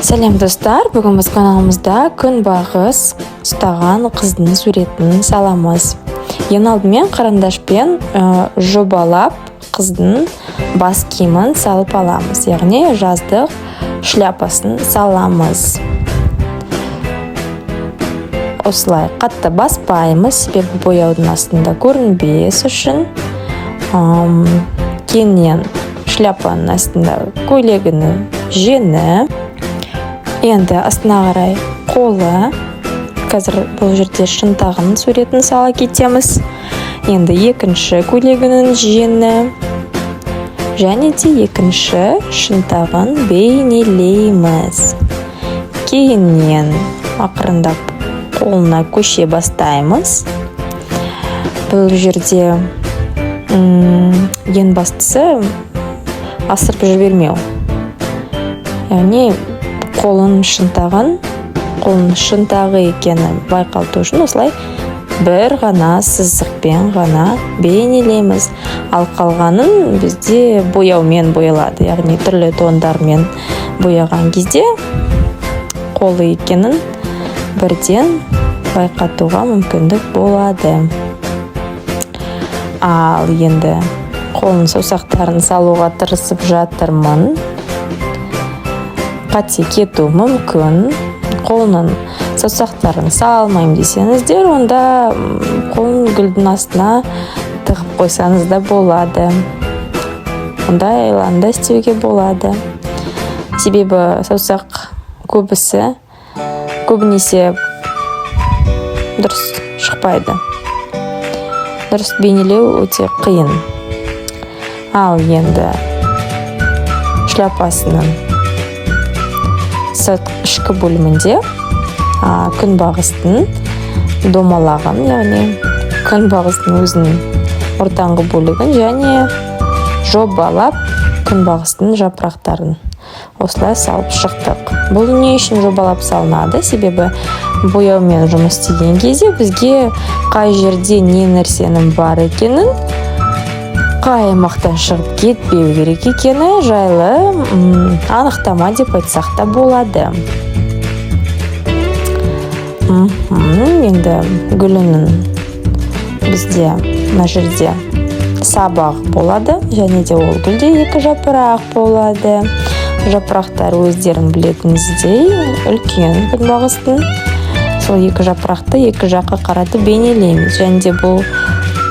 Сәлем, достар! Бүгін біз каналымызда күнбағыс ұстаған қыздың суретін саламыз. Ең алдымен қарындашпен жобалап қыздың бас киімін салып аламыз, яғни жаздық шляпасын саламыз. Осылай қатты баспаймыз, себебі бояудың астында көрінбес үшін. Кейіннен шляпаның астында көйлегінің жеңі, енді астына қарай қолы. Қазір бұл жерде шынтағының суретін сала кетеміз. Енді екінші көйлегінің жеңі және де екінші шынтағын бейнелейміз. Кейіннен ақырындап қолына көше бастаймыз. Бұл жерде ең бастысы асырып жібермеу, яғни қолының шынтағы екені байқалту үшін осылай бір ғана сызықпен ғана бейнелейміз. Ал қалғанын бізде бояумен боялады, яғни түрлі тондармен бояған кезде қолы екенін бірден байқатуға мүмкіндік болады. Ал енді қолының саусақтарын салуға тырысып жатырмын. Қате кету мүмкін. Қолының саусақтарын сала алмаймын десеңіздер, онда қолын гүлдің астына тығып қойсаңыз да болады. Ондай айланы да істеуге болады. Себебі саусақ көбінесе дұрыс шықпайды. Дұрыс бейнелеу өте қиын. Ал енді шляпасының ішкі бөлімінде күнбағыстың домалағын, яғни күнбағыстың өзінің ортаңғы бөлігін және жобалап күнбағыстың жапырақтарын осылай салып шықтық. Бұл не үшін жобалап салынады? Себебі бояумен жұмыс істеген кезде бізге қай жерде не нәрсенің бар екенін, қай аймақтан шығып кетпеу керек екені жайлы анықтама деп айтсақ та болады. Енді гүлінің бізде мына жерде сабақ болады, және де ол гүлде екі жапырақ болады. Жапырақтар өздерің білетіңіздей үлкен күнбағыстың. Сол екі жапырақты екі жаққа қаратып бейнелейміз. Және де бұл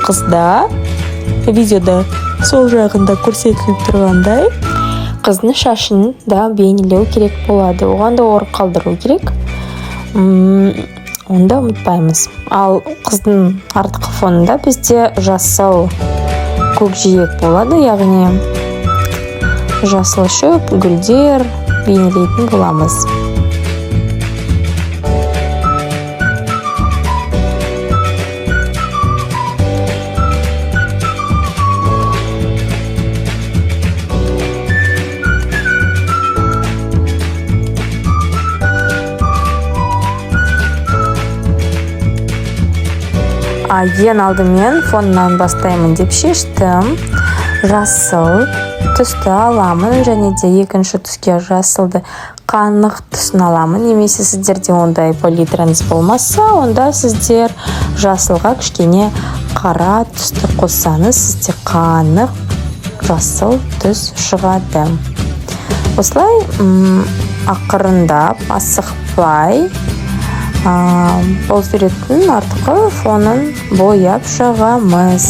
қызда видеода сол жағында көрсетіліп тұрғандай қыздың шашын да бейнелеу керек болады. Оған да орын қалдыру керек. Оны да ұмытпаймыз. Ал қыздың артқы фонында бізде жасыл көкжиек болады, яғни жасыл шөп, гүлдер бейнелейтін боламыз. Ең алдымен фоннан бастаймын деп шештім. Жасыл түсті аламын және де екінші түске жасылды қанық түсін аламын. Немесе сіздерде ондай палитраңыз болмаса, онда сіздер жасылға кішкене қара түсті қоссаңыз, сізде қанық жасыл түс шығады. Осылай ақырындап, асықпай бұл суреттің артқы фонын бояп шығамыз.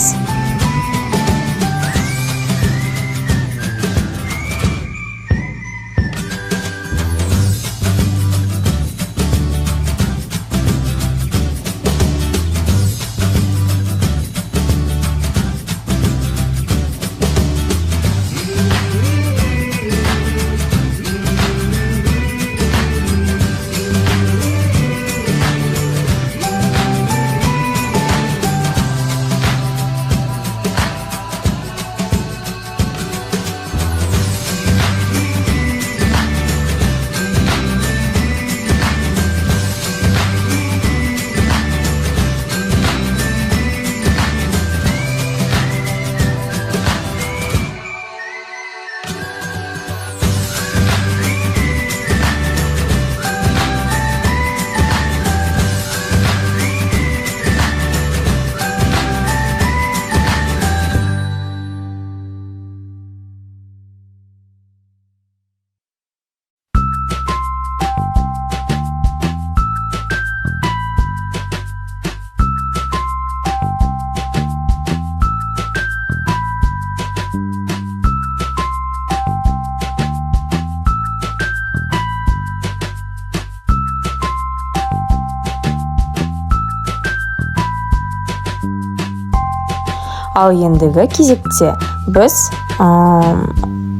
Ал ендігі кезекте біз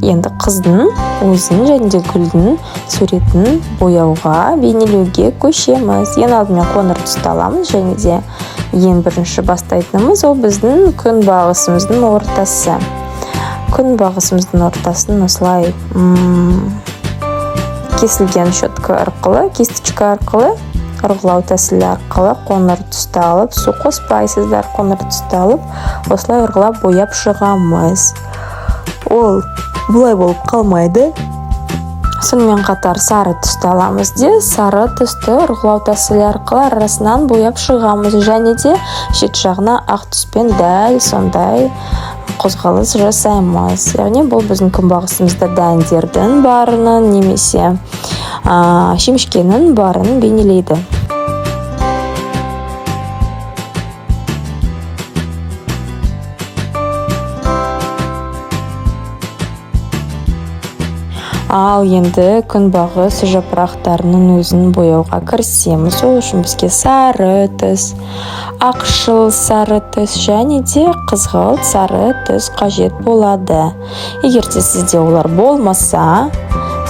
енді қыздың өзін және де гүлдің суретін бояуға, бейнелеуге көшеміз. Ең алдымен қоңыр түсті аламыз және де ең бірінші бастайтынымыз ол біздің күнбағысымыздың ортасы. Күнбағысымыздың ортасын осылай кесілген щетка арқылы, кисточка арқылы, ұрғылау тәсілі арқылы қоңыр түсті алып, су қоспайсыздар, қоңыр түсті алып, осылай ұрғылап бояп шығамыз. Ол бұлай болып қалмайды. Сонымен қатар сары түсті аламыз де, сары түсті ұрғылау тәсілі арқылы арасынан бояп шығамыз және де шет жағына ақ түспен дәл сондай қозғалыс жасаймыз. Яғни бұл біздің күнбағысымызда дәндердің барының немесе шемішкенің барын бейнелейді. Ал енді күнбағыс жапырақтарының өзін бояуға кірісеміз. Ол үшін бізге сары түс, ақшыл сары түс және де қызғылт сары түс қажет болады. Егер де сізде олар болмаса,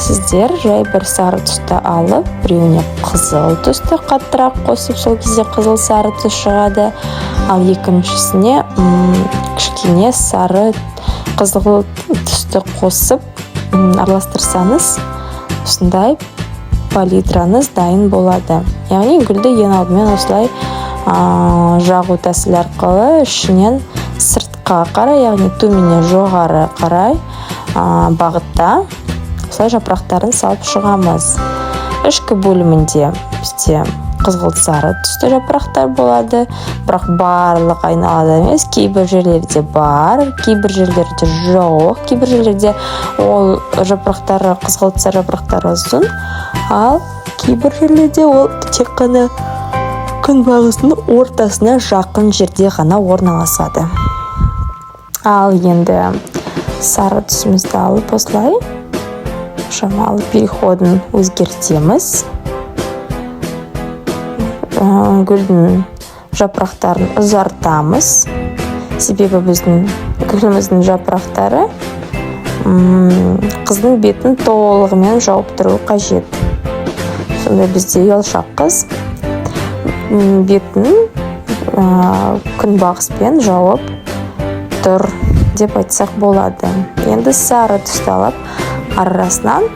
сіздер жай бір сары түсті алып, біреуіне қызыл түсті қаттырақ қосып, сол кезде қызыл сары түс шығады. Ал екіншісіне кішкене сары қызыл түсті қосып араластырсаңыз, осындай палитраңыз дайын болады. Яғни гүлді ең алдымен осылай жағу тәсілі арқылы ішінен сыртқа қарай, яғни төменнен жоғары қарай бағытта осылай жапырақтарын салып шығамыз. Ішкі бөлімінде бізде қызғылт сары түсті жапырақтар болады, бірақ барлық айналада емес, кейбір жерлерде бар, кейбір жерлерде жоқ, кейбір жерлерде ол жапырақтары, қызғылт сары жапырақтары ұзын, ал кейбір жерлерде ол тек қана күнбағыстың ортасына жақын жерде ғана орналасады. Ал енді сары түсімізді алып, осылай шамалы переходын өзгертеміз. Гүлдің жапырақтарын ұзартамыз, себебі біздің гүліміздің жапырақтары қыздың бетін толығымен жауып тұруы қажет. Сонда бізде ұялшақ қыз бетін күнбағыспен жауып тұр деп айтсақ болады. Енді сары түсті алып, арасынан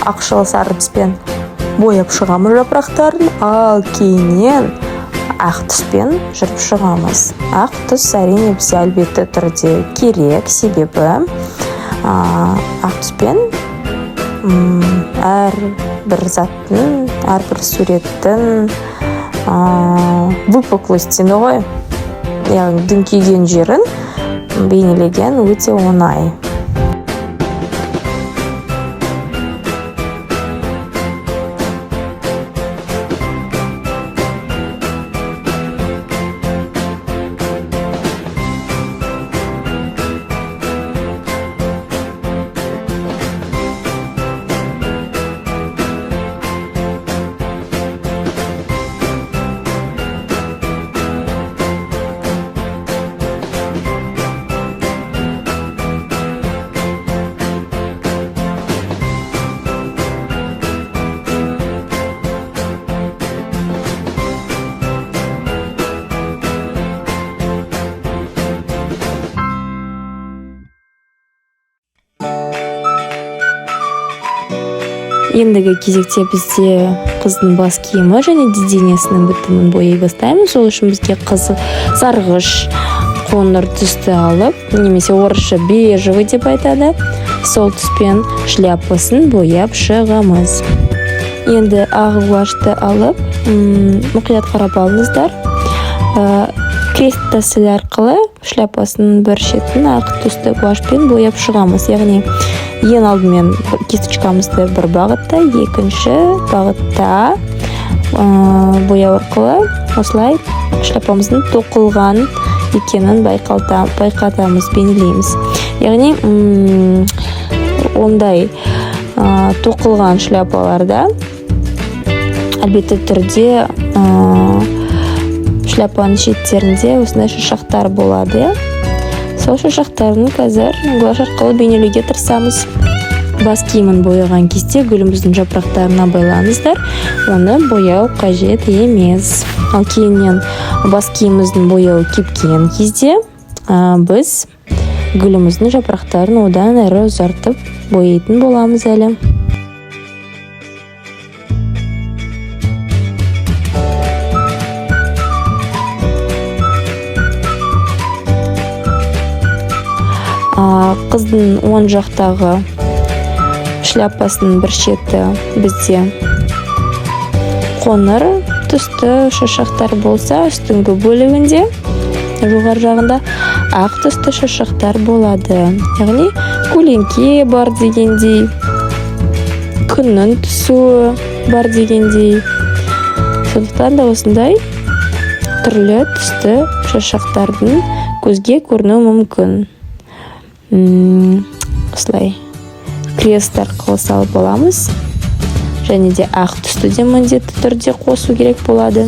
ақшыл сары түспен бояп шығамыз жапырақтарын, ал кейіннен ақ түспен жүріп шығамыз. Ақ түс әрине бізге әлбетті түрде керек, себебі ақ түспен әрбір заттың, әрбір суреттің выпуклость дейді ғой, яғни дүңкиген жерін бейнелеген өте оңай. Ендігі кезекте бізде қыздың бас киімі және де денесінің бітімін бояй бастаймыз. Ол үшін бізге қызыл сарғыш қоңыр түсті алып, немесе орысша бежевый деп айтады, сол түспен шляпасын бояп шығамыз. Енді ақ гуашты алып, мұқият қарап алыңыздар. Крест тәсілі арқылы шляпасының бір шетін ақ түсті гуашпен бояп шығамыз. Яғни ең алдымен кисточкамызды бір бағытта, екінші бағытта бояу арқылы осылай шляпамыздың тоқылған екенін байқатамыз, бейнелейміз. Яғни ондай тоқылған шляпаларда әлбетті түрде шляпаның шеттерінде осындай шашақтар болады, иә? Сол шашақтарын қазір гуашь арқылы бейнелеуге тырысамыз. Бас киімін бояған кезде гүліміздің жапырақтарына байланыңыздар, оны бояу қажет емес. Ал кейіннен бас киіміміздің бояуы кепкен кезде біз гүліміздің жапырақтарын одан әрі ұзартып бояйтын боламыз әлі. Қыздың оң жақтағы шляпасының бір шеті бізде қоңыр түсті шашақтар болса, үстіңгі бөлігінде, жоғары жағында ақ түсті шашақтар болады. Яғни көлеңке бар дегендей, күннің түсуі бар дегендей. Сондықтан да осындай түрлі түсті шашақтардың көзге көрінуі мүмкін. Осылай крест арқылы салып аламыз. Және де ақ түсті де міндетті түрде қосу керек болады.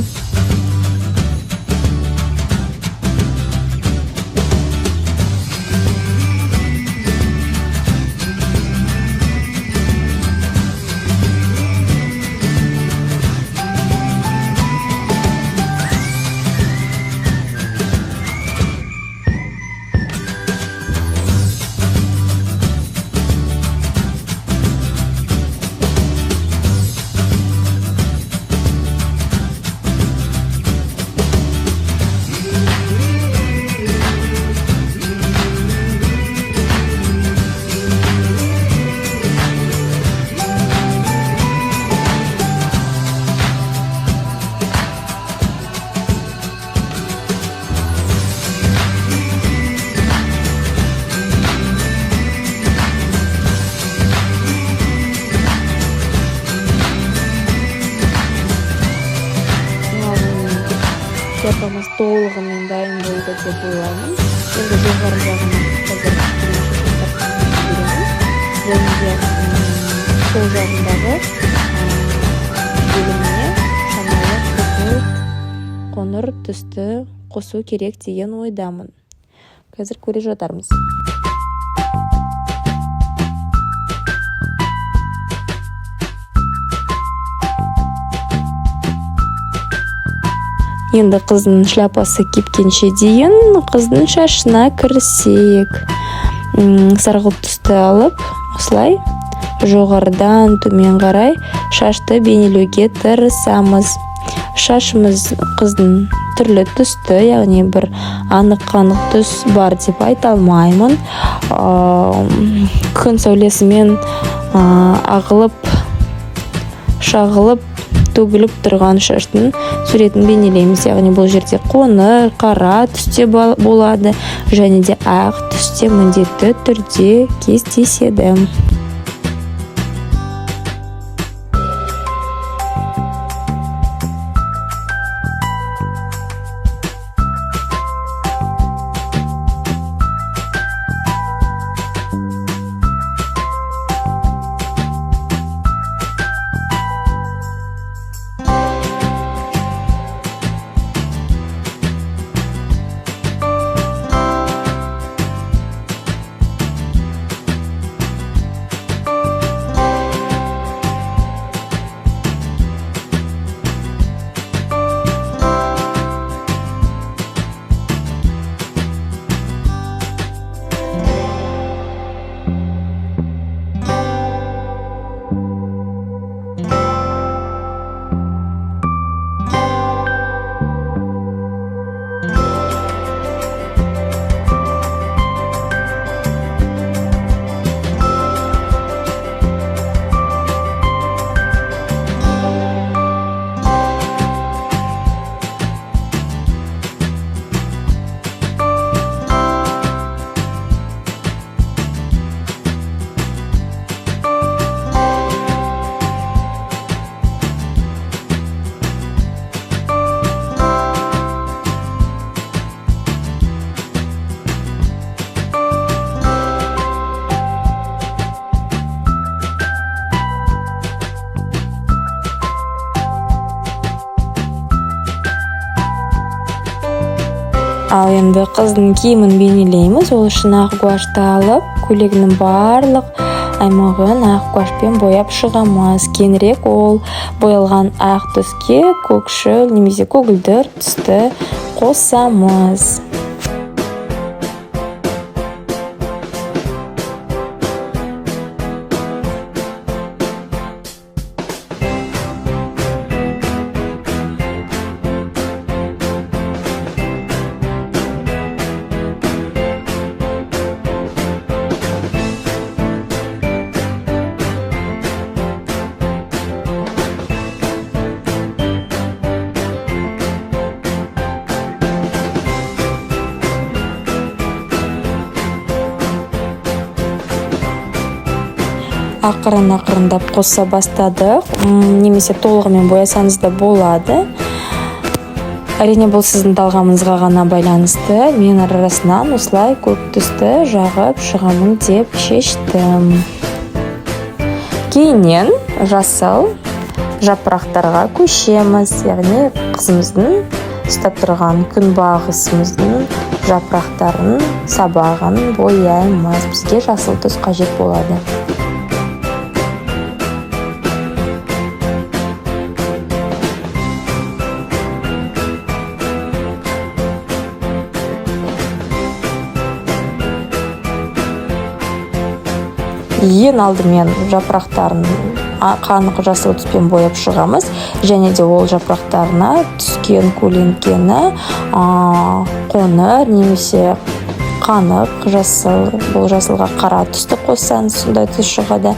Шляпамыз толығымен дайын болды деп ойлаймын. Енді жоғары жағына қазір кішкене шашақтар беремін. Және де сол жағындағы бөліміне шамалы қызыл қоңыр түсті қосу керек деген ойдамын. Қазір көре жатармыз. Енді қыздың шляпасы кепкенше дейін қыздың шашына кірісейік. Сарғылт түсті алып, осылай жоғарыдан төмен қарай шашты бейнелеуге тырысамыз. Шашымыз қыздың түрлі түсті, яғни бір анық-қанық түс бар деп айта алмаймын. Күн сәулесімен ағылып, шағылып, төгіліп тұрған шаштың суретін бейнелейміз. Яғни бұл жерде қоңыр, қара түсте болады және де ақ түсте міндетті түрде кездеседі. Ал енді қыздың киімін бейнелейміз. Ол үшін ақ гуашты алып, көйлегінің барлық аймағын ақ гуашпен бояп шығамыз. Кейінірек ол боялған ақ түске көкшіл немесе көгілдір түсті қосамыз. Ақырын ақырындап қоса бастадық, немесе толығымен боясаңыз да болады. Әрине, бұл сіздің талғамыңызға ғана байланысты. Мен арасынан осылай көк түсті жағып шығамын деп шештім. Кейіннен жасыл жапырақтарға көшеміз, яғни қызымыздың ұстап тұрған күнбағысымыздың жапырақтарын, сабағын бояймыз. Бізге жасыл түс қажет болады. Ең алдымен жапырақтарын қанық жасыл түспен бояп шығамыз, және де ол жапырақтарына түскен көлеңкені қоңыр немесе қанық жасыл, бұл жасылға қара түсті қоссаңыз, сондай түс шығады.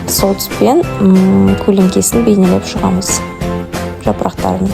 Сол түспен көлеңкесін бейнелеп шығамыз жапырақтарын.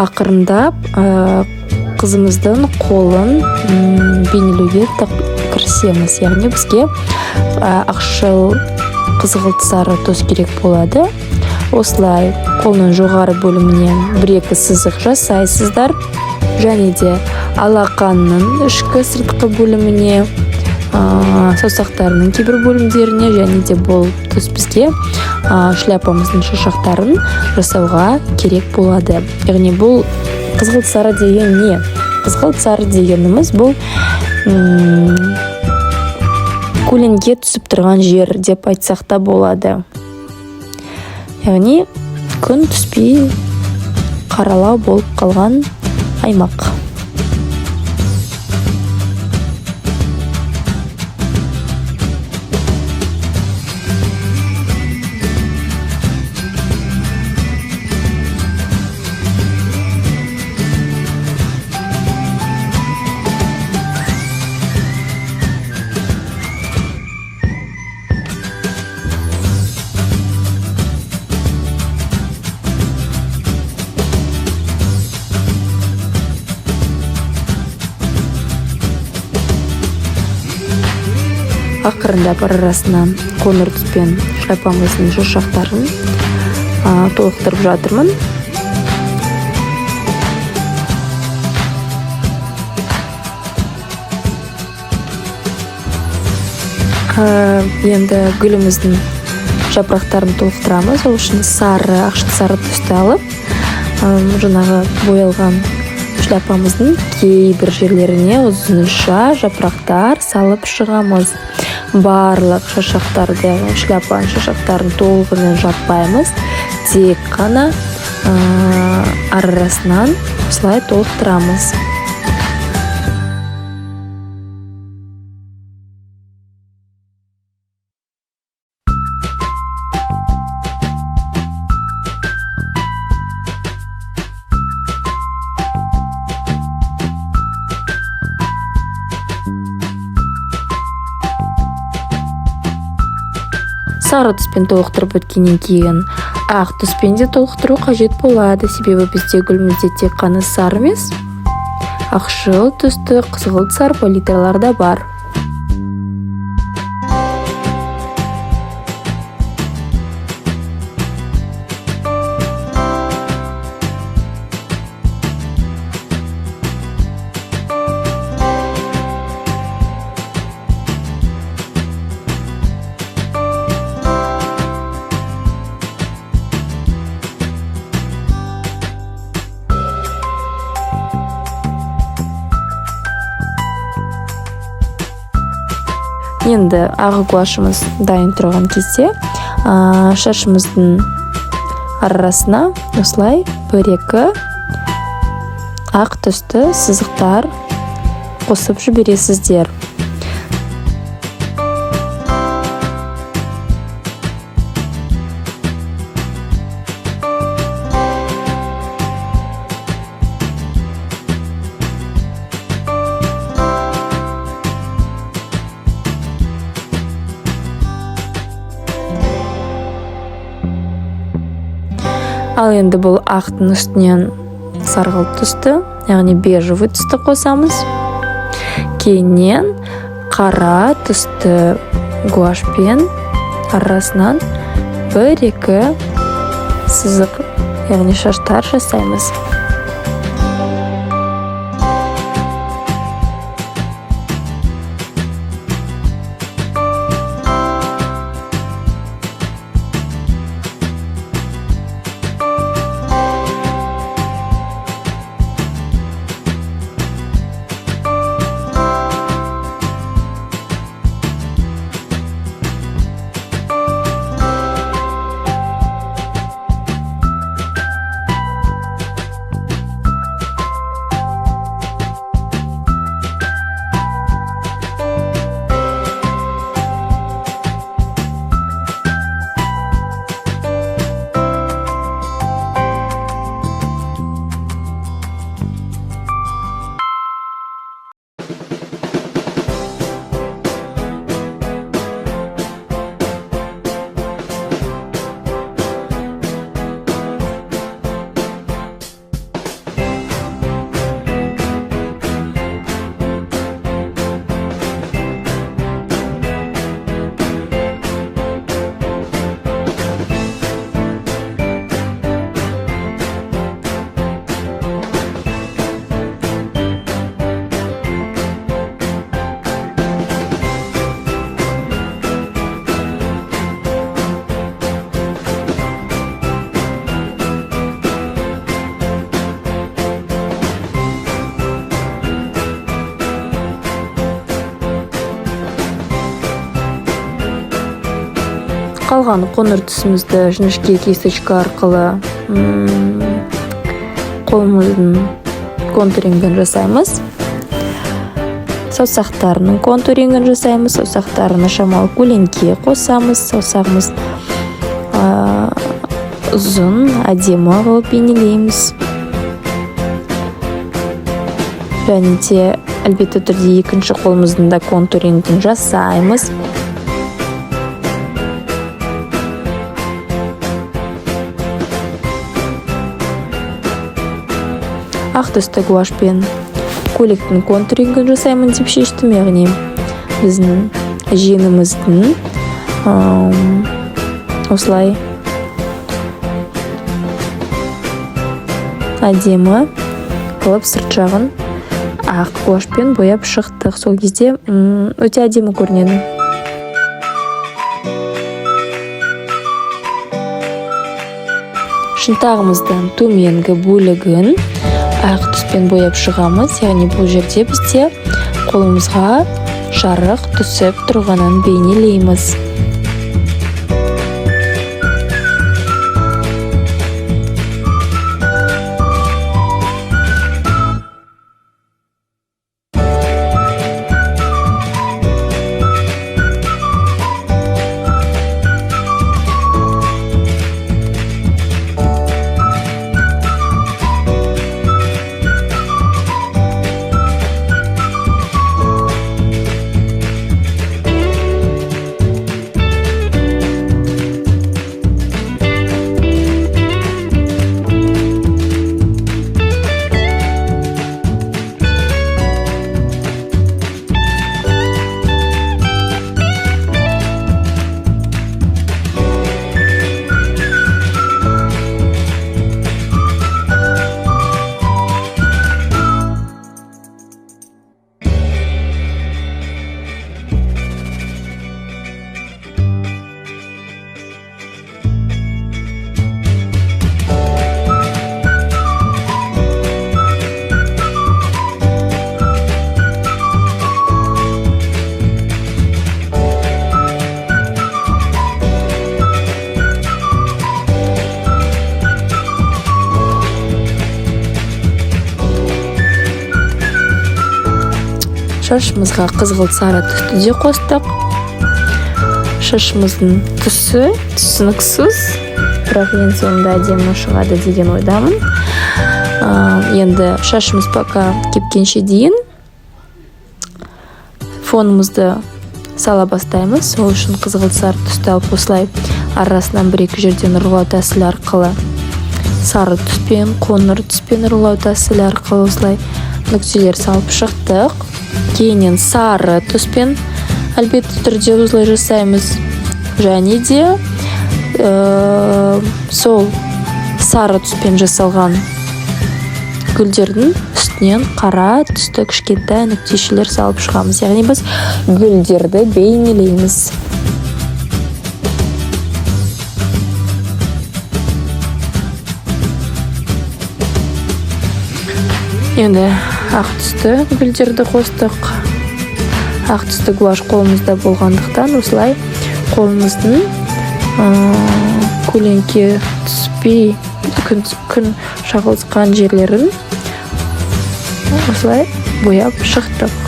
Ақырындап қызымыздың қолын бейнелеуге кірісеміз. Яғни бізге ақшыл қызғылт сары түс керек болады. Осылай қолының жоғары бөлімінен бір-екі сызық жасайсыздар. Және де алақанның ішкі сыртқы бөліміне, саусақтарының кейбір бөлімдеріне, және де бұл түс бізге шляпамыздың шашақтарын жасауға керек болады. Яғни бұл қызғылт сары деген не? Қызғылт сары дегеніміз бұл көлеңке түсіп тұрған жер деп айтсақ та болады. Яғни күн түспей қаралау болып қалған аймақ. Ақырындап арасынан қоңыр түспен шляпамыздың шашақтарын толықтырып жатырмын. Енді гүліміздің Жапырақтарын толықтырамыз. Ол үшін сары, ақшыл сары түсті алып, жаңағы боялған шляпамыздың кейбір жерлеріне ұзынша жапырақтар салып шығамыз. Барлық шашақтарды, яғни шляпаның шашақтарын толығымен жаппаймыз, тек қана арасынан осылай толықтырамыз. Сары түспен толықтырып өткеннен кейін ақ түспен де толықтыру қажет болады, себебі бізде гүлімізде тек қана сары емес, ақшыл түсті, қызғылт сары палитралар да бар. Енді ақ гуашымыз дайын тұрған кезде, шашымыздың арасына осылай бір-екі ақ түсті сызықтар қосып жібересіздер. Ал енді бұл ақтың үстінен сарғылт түсті, яғни бежевый түсті қосамыз. Кейіннен қара түсті гуашпен арасынан бір-екі сызық, яғни шаштар жасаймыз. Қалған қоңыр түсімізді жіңішке кисточка арқылы қолымыздың контурингін жасаймыз. Саусақтарының контурингін жасаймыз, саусақтарына шамалы көлеңке қосамыз, саусағымыз ұзын, әдемі қылып бейнелейміз. Және де әлбетте түрде екінші қолымыздың да контурингін жасаймыз. Ақ түсті гуашпен көйлектің контурингін жасаймын деп шештім, яғни біздің жеңіміздің осылай әдемі қылып сырт жағын ақ гуашпен бояп шықтық. Сол кезде өте әдемі көрінеді. Шынтағымыздың төменгі бөлігін ақ түспен бояп шығамыз, яғни бұл жерде бізде қолымызға жарық түсіп тұрғанын бейнелейміз. Шашымызға қызғылт сары түсті де қостық. Шашымыздың түсі түсініксіз, бірақ ең соңында әдемі шығады деген ойдамын. Енді шашымыз пока кепкенше дейін фонымызды сала бастаймыз. Сол үшін қызғылт сары түсті алып, осылай арасынан бір-екі жерден ұрлау тәсілі арқылы, сары түспен, қоңыр түспен ұрлау тәсілі арқылы осылай нүктелер салып шықтық. Кейіннен сары түспен әлбетті түрде осылай жасаймыз. Және де сол сары түспен жасалған гүлдердің үстінен қара түсті кішкентай нүктешелер салып шығамыз. Яғни біз гүлдерді бейнелейміз. Енді ақ түсті гүлдерді қостық. Ақ түсті гуашь қолымызда болғандықтан, осылай қолымыздың көлеңке түспей, күн шағылысқан жерлерін осылай бояп шықтық,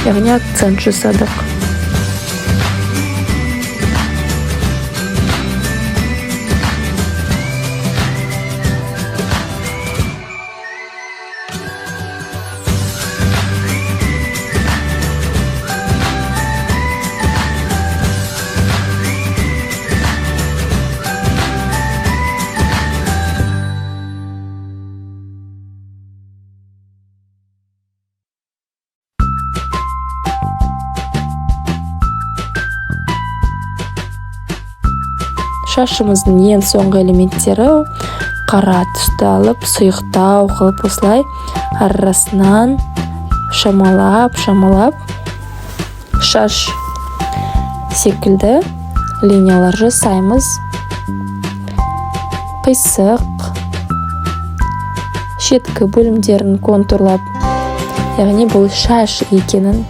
яғни акцент жасадық. Шашымыздың ең соңғы элементтері: қара түсті алып, сұйықтау қылып, осылай арасынан шамалап шамалап шаш секілді линиялар жасаймыз. Қисық шеткі бөлімдерін контурлап, яғни бұл шаш екенін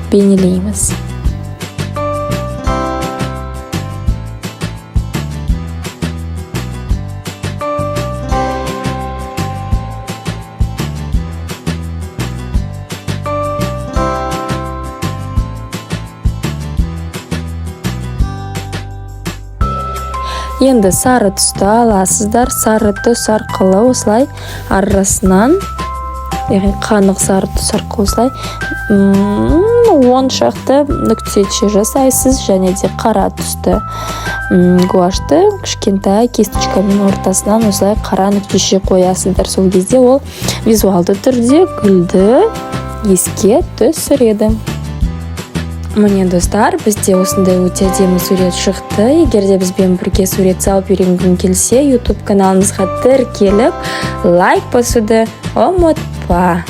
бейнелейміз. Енді сары түсті аласыздар. Сары түс арқылы осылай арасынан, яғни қанық сары түс арқылы осылай 10 шақты нүктеше жасайсыз. Және де қара түсті гуашты кішкентай кисточкамен ортасынан осылай қара нүктеше қоясыздар. Сол кезде ол визуалды түрде гүлді еске түсіреді. Міне, достар, бізде осындай өте әдемі сурет шықты. Егер де бізбен бірге сурет салып үйренгің келсе, YouTube каналымызға тіркеліп, лайк басуды ұмытпа.